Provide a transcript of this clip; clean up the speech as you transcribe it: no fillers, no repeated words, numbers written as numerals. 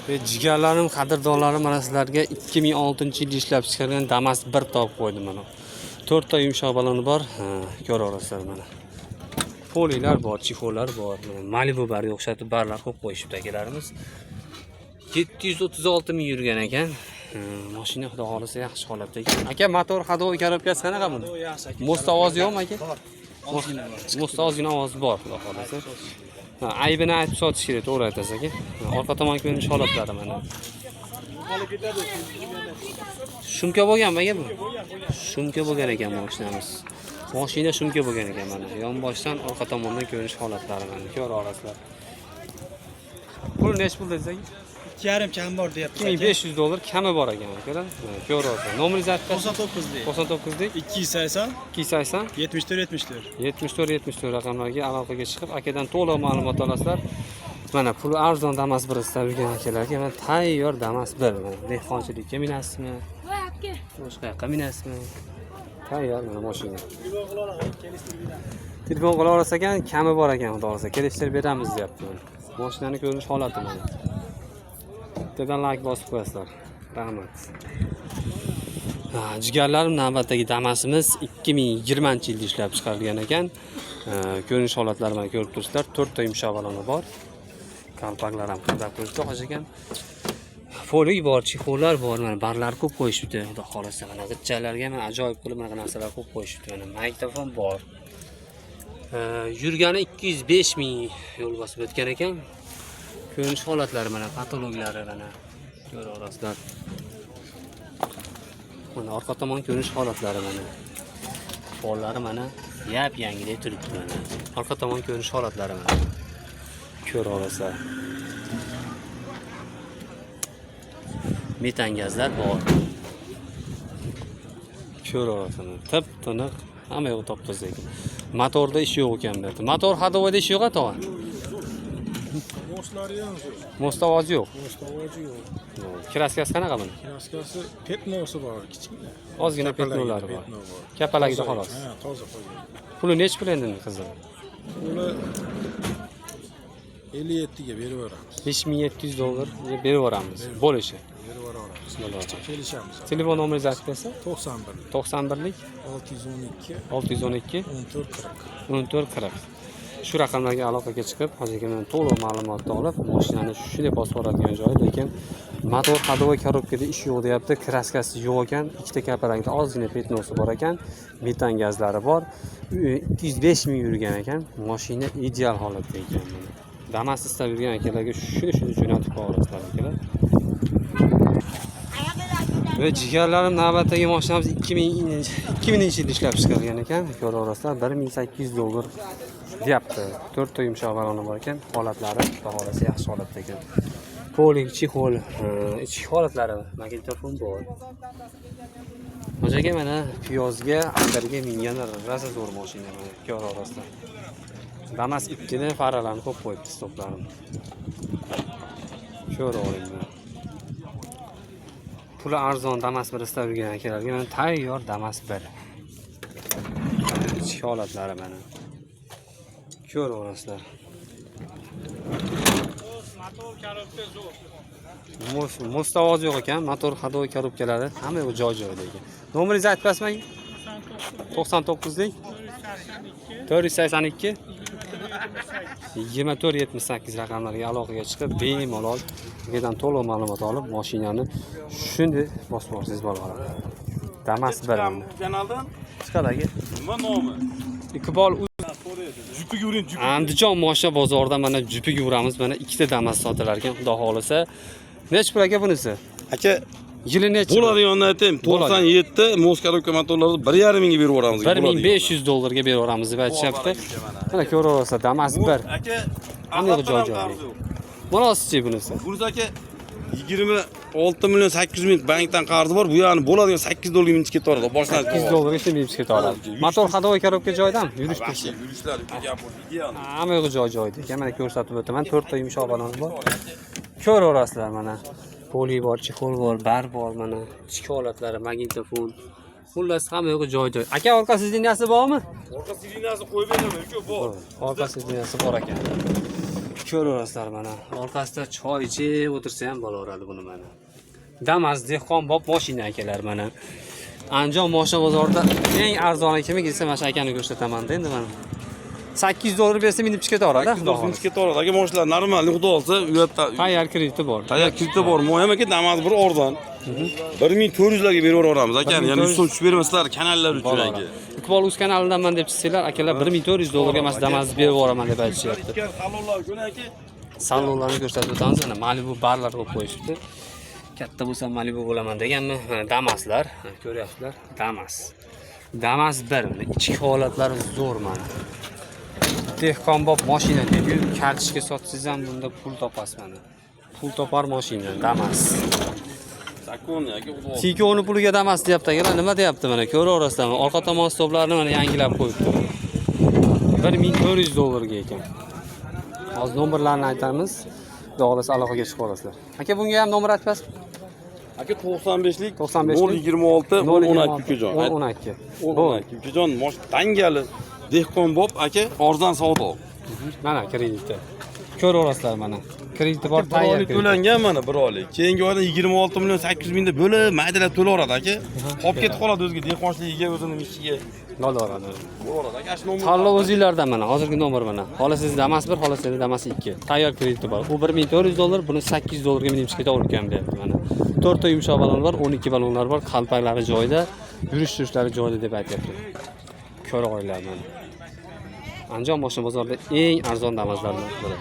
Jigarlarim, qadrdonlarim, mana sizlarga 2006-yilda ishlab chiqarilgan Damas 1 topib qo'ydim mana. To'rtta yumshoq baloni bor, ha, ko'raverasizlar mana. Polilar bor, чехол lar bor, mana Malibu bariga o'xshatib barlar qo'yib qo'yishibdi akalarimiz. 736 ming yurgan ekan. Ha, mashina xudo xohlasa yaxshi holatda ekan. Aka, motor, ходовой коробка si qanaqa buni? Yaxshi aka. Мост ovozi yo'qmi, aka? Bor. Ozgina bor. Мост da ozgina ovoz bor, xudo xohlasa. Ha, aybini aytib sotish kerak, to'g'ri aytasiz, aka. Ha, orqa tomon ko'rinish holatlari mana. Qolib ketadi. Шумка bo'lganmi, aka, bu? Шумка bo'lgan ekan mashinamiz. Mashina шумка bo'lgan ekan mana. Yonboshdan, orqa tomondan ko'rinish holatlari mana. Ko'ra olasizlar. Pul nechi pul dedingiz, aka? 2,5 kam bor deyapti. 2500 dollar kami bor ekan, akalar. Mana ko'ryapsiz. Nomeringizni aytib 99lik. 99lik 280 280 74 74. 74 74 raqamlarga aloqaga chiqib, akadan to'liq ma'lumot olasizlar. Mana puli arzon Damas 1 istab yurgan akalarga mana tayyor Damas 1. Mana dehqonchilikka minasizmi? Boshqa yoqqa minasizmi? Tayyor mana mashina. Telefon qila olsa ekan, kami bor ekan, xudo xohlasa. Kelishtirib beramiz deyapti mana. Mashinani ko'rinish holati mana. Bittadan layk bosib qo'yasizlar. Rahmat. Ha, jigarlarim, navbatdagi Damasimiz 2020-yilda ishlab chiqarilgan ekan. Ko'rinish holatlari mana ko'rib turibsizlar. To'rtta yumshoq baloni bor. Kalpaklar ham qadab qo'yishdi hoji ekan. Полик bor, чехол lar bor, mana barlar ko'p qo'yishibdi. Xudo xohlasa mana g'ijjalarga mana ajoyib qilib mana narsalar qo'yib qo'yishibdi. Mana magnitofon bor. Yurgani 205 ming yo'l bosib o'tgan ekan. Ko'rinish holatlari mana, потолок lari mana ko'raverasizlar. Mana orqa tomon ko'rinish holatlari mana. Pollari mana yap yangidek turibdi mana. Orqa tomon ko'rinish holatlari mana. Ko'ra olasizlar. Metan gazlar bor. Ko'ra olasizlar. Tip tiniq, hamma yo'q top toza ekan. Motorda ish yo'q ekan bu yerda. Motor ходовой da ish yo'q, tog'a. Мост lari ham zo'r. Мост da ovozi yo'q. Мост ovozi yo'q. Краска si qanaqa buni? Краска si пятно si bor kichkina. Ozgina Kapalagida пятно lari bor. Пятно bor. Kapalagida Toza, xolos. Ha, toza qo'ygan. Puli nechi pul endi qizim? Uni 57 ga berib yuboramiz. 5700 dollar berib yuboramiz. Bo'lishi. Berib yuboramiz. Bo'ladi. Kelishamiz. Telefon nomeringizni aytib bersa? 91 91lik 612 612 14 40. 14 40. Shu raqamlarga aloqaga chiqib, hoji akamdan to'liq ma'lumotni olib, mashinani shunday bosib yuboradigan joyi, lekin motor, ходовой коробка da ish yo'q deyapti, краска si yo'q ekan, ikkita kapalakda ozgina пятно si bor ekan, metan gazlari bor, 205 ming yurgan ekan, mashina ideal holatda ekan mana. Damas istab yurgan akalarga shuni shuni jo'natib qo'yasizlar, akalar. Va jigarlarim, navbatdagi mashinamiz 2000 yilda ishlab chiqarilgan ekan. Ko'raverasizlar, 1800 dollar deyapti. To'rtta yumshoq baloni bor ekan. Holatlari, xudo xohlasa, yaxshi holatda ekan. Полик, чехол, ichki holatlari, magnitofon bor. Hoji aka, mana piyozga, adirga mingan rosa zo'r mashina mana ko'raverasizlar. Damas 2 ni faralarni qo'yib qo'yibdi, stoplarni. Ko'ravering mana. Puli arzon Damas 1 istab yurgan akalarga mana tayyor Damas 1. Ichki holatlari mana. Ko'raverasizlar. Motor, коробка zo'r. Мост ovozi yo'q ekan, motor, ходовой коробка lari hamma yo'q joy joyida ekan. Nomeringizni aytib berasizmi? 99lik 482 24 78 raqamlarga aloqaga chiqib, bemalol akadan to'liq ma'lumot olib, mashinani shunday bosib olsangiz bo'ladi. Damas 1 mana. Kanaldan Chiqadi, aka. Nima nomi? Iqbol. Jupiga uring, jupi. Andijon moshina bozorida mana jupiga uramiz. Mana ikkita Damas sotilar ekan, xudo xohlasa. Nechi pul, aka, bunisi? Aka, Yili nechi? bo'ladiganini aytayim. Bo'ladi. 97 мост, коробка motorlarni 1,5 mingga berib yuboramiz. 1500 dollarga berib yuboramiz deb aytishyapti. Mana ko'raverasizlar, Damas 1. Aka, Hamma yo'q joy axlatdan ham joyi. qarzi yo'q. Bunisichi, bunisi? Bunisi, aka, 26 million 800 ming bankdan qarzi bor. Bu ya'ni bo'ladigan 8 dollarga minib ketaveradi. Boshdan 800 dollarga shuni minib keta oladi. Motor, ходовой коробка joyidami? Yurish Вообще, tursa. yurishlar gap ideal. Hamma yo'q joy joyida ekan. Mana ko'rsatib o'taman. To'rtta yumshoq baloni bor. Ko'raverasizlar mana. Poli bor, чехол bor, bar bor mana. Ichki holatlari, magnitofon. Xullas, hamma yo'q joy joy. Aka, orqa сиденья si bormi? Orqa сиденья si qo'yib beraman, uka, bor. Orqa сиденья si bor ekan. Ko'raverasizlar mana. Orqasida choy ichib o'tirsa ham bo'laveradi buni mana. Damas dehqonbop mashina akalar mana. Andijon moshina bozorida eng arzoni kim kelsa mana shu akani ko'rsataman endi mana. 800 dollar bersa minib chiqib ketaveradi. Xudo Minib xohlasa. ketaveradi aka, mashinalar normal, xudo xohlasa, u yerda Tayyor krediti bor. tayyor krediti bor. Moyam aka, Damas bir arzon. 1400 larga berib yuboramiz aka. Ya'ni 100 so'm tushib bermaslar kanallar uchun aka. Iqbol uz kanalidanman deb chiqsanglar, akalar 1400 dollarga mana shu Damasni berib yuboraman deb aytishyapti. Salonlar uchun aka. Salonlarni ko'rsatib o'tamiz. Mana Malibu barlar qo'yib qo'yishibdi. Katta bo'lsam Malibu bo'laman deganmi? Mana Damaslar, mana ko'ryapsizlar, Damas. Damas 1, mana ichki holatlari zo'r mana. Dehqonbop mashina deb yurib kartochka sotsangiz ham bunda pul topasiz mana. Pul topar mashina Damas. Zakon aka, xudo xohlasa. Tikoni puliga Damas deyapti akalar, nima deyapti mana ko'raverasizlar. Orqa tomon stoplarni mana yangilab qo'yibdi. 1400 dollarga ekan. Hozir nomerlarni aytamiz. Xudo xohlasa aloqaga chiqib olasizlar. Aka bunga ham nomer aytasiz? Aka 95lik 95lik 026 12 ukajon. 12. 12 ukajon, mosh tangali dehqonbop aka, arzon savdo. Mana krediti. Ko'raverasizlar mana. Krediti bor, Bir tayyor oylik kredit. to'langan mana bir oylik. Keyingi oyda 26 million 800 mingda bo'lib maydalab to'laveradi aka. Qolib ketib qoladi o'ziga dehqonchiligiga, o'zini ishiga. Bo'laveradi. Bo'laveradi aka, shu nomer. Tanlov o'zinglardan mana hozirgi nomer mana. Xohlasangiz Damas 1, xohlasangiz Damas 2. Tayyor krediti bor. U 1400 dollar, buni 800 dollarga minib chiqib ketavergan deyapti mana. 4 ta yumshoq balon bor, 12 balonlar bor, qalpaklari joyida, yurish turishlari joyida deb aytyapti. Ko'ra olinglar mana. Andijon moshina bozorida eng arzon Damaslardan biri.